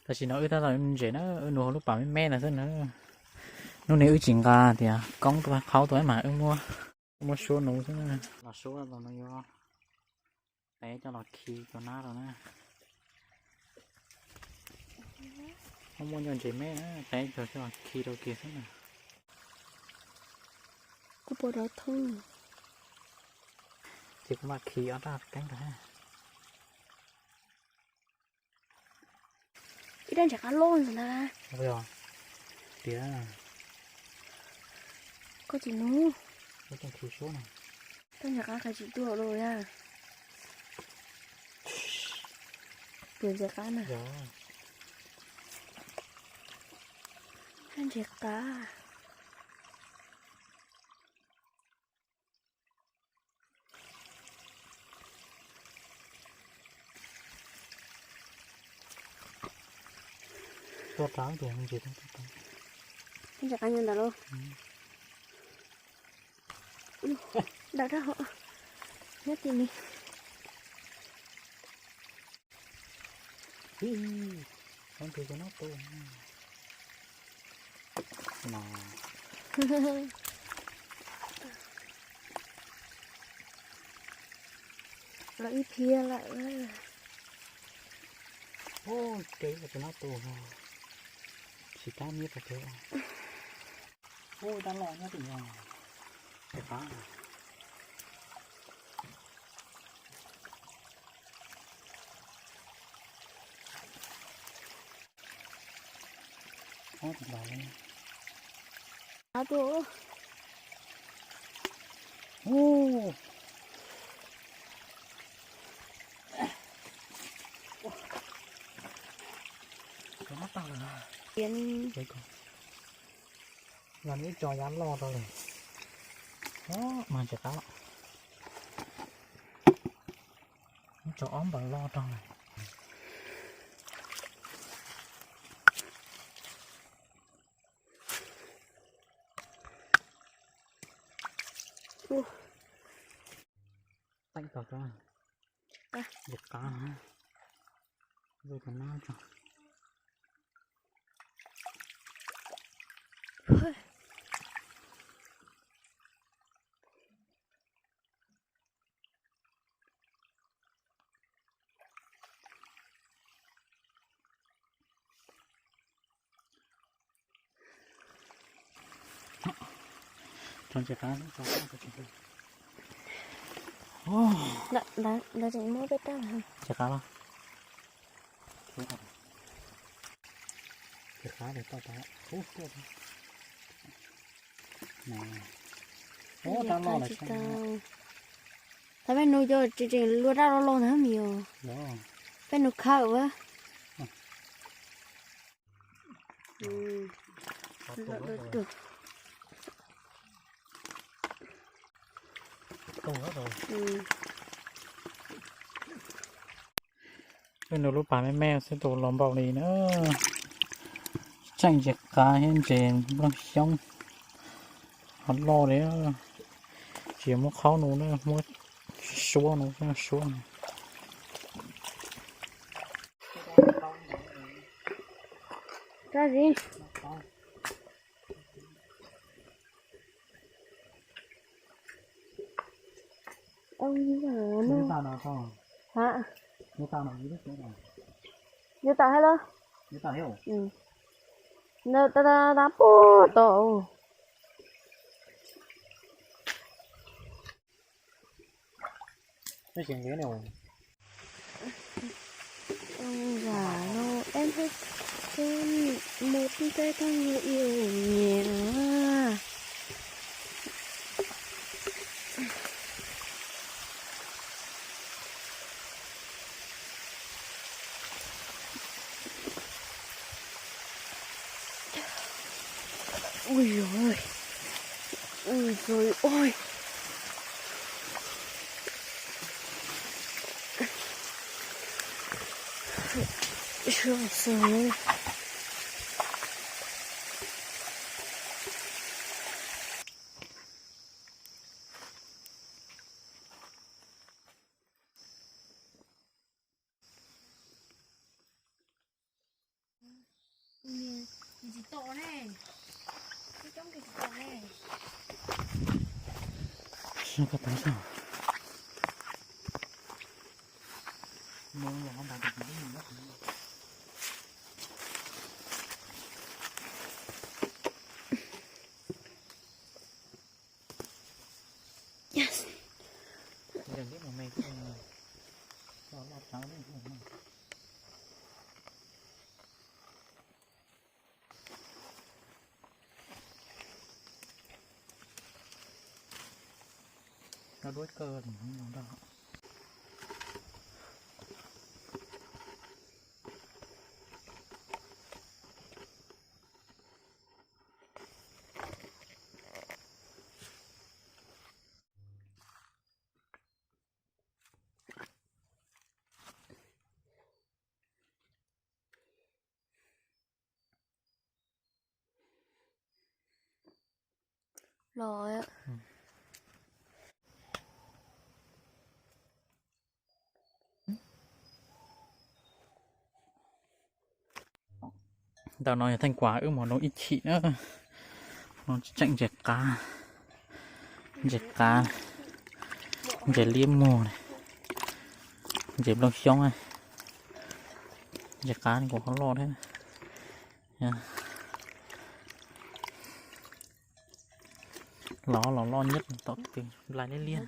Tam sim no wb tab tom ntses na, wb nuv hauv lub pas me me no xwb na. Hnub no wb tsis nqa tias koob tuaj qhaub tuaj mas wb muab, muab suab nuv xwb na. Los suab los no yuav tev coj los khi cov nab rau na. Muaj muaj nyuag ntses me na, tev coj los khi rau kiag xwb na. Kuv puas rov thoob. Ces kuv mam khi ob rab keeb rau. Ib rab ntses qab loj ntag. Tias koj tsis nuv. Rab ntses qab qhov tsis tuaj lawm ya. Puas ntses qab na? Rab ntses qab. Tuaj rau tus ntses, ntses qab nyob ntawd lauj. Dawm rau hauv, nyob tim ni. Ib, ib, ib, tus no tu no. Los ib phiab lawm. Ub, ces tus no tu, tsis tab nyiab rau pem. Ub, dab loj nyob tim no. Ces qab. Ob tug los li. Ob tug. Ub. Cov no tag lawm. Los neb tso yav loj rau lawm. Mas ntses qab. Neb tso ob npaws loj rau lawm. Teeb tau rau. Ntses qab. Ntses qab tso. Tso ntses qab, tso qab tso. Lawv tseem muab peb rab. Ntses qab los? Ntses qab tau tau. Ub, rab loj lawm. Thaum peb nug cov tseem tseem luaj rab loj loj ntag me yom. Peb nug khawm a. Peb nug lub pas me me xwb tus los npaum li na. Tseem ntses qab thiab ntses nplooj xyoob ho loj li. Tsis yog muab qhaub nuv na, muab suab nuv, suab. Yuav tau thiab los? Yuav tau thiab. Tab tab tab puag tod. Ntawm no eb, mus tib teb thaj nyiaj ib ua nyiaj. Ui dồi ôi. Ui dồi ôi. Sướng sướng. Los. Ntawm no yog theej kuas wb mus loo ib chim na. No tseem ntses qab, ntses qab, ntses liab muag, ntses nplooj xyoob, ntses qab kuj ho loj thiab. Los los loj nyob tom twg nplai liab liab.